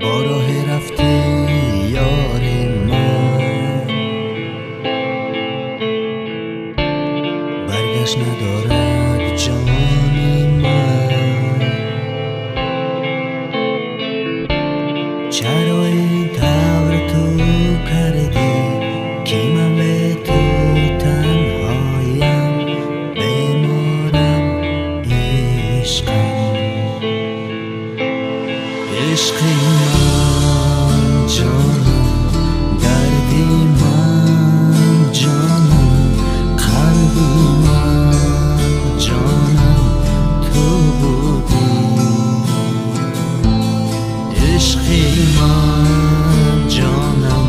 با راه رفتی یار من، برگشت ندارد جان من. چرا این طور تو کردی که من به تو تنهایم، بمانم عشقم. عشق من جانم، دردی من جانم، قلبی من جانم تو بودی. عشق من جانم،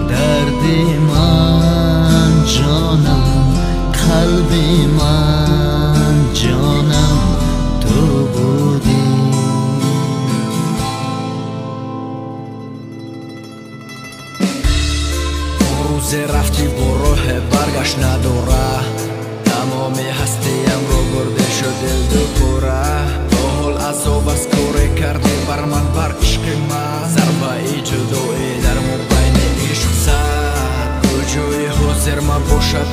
دردی من جانم، قلبی من جانم تو بودی. روز رفتی با راه برگشت نداره، تمام هستیم رو برده شد دل دوپره. تا حال عذاب از کار کردی بر من، بر عشق من. ضربه جدایی در مابین عشق زد، کجای حاضر من باشد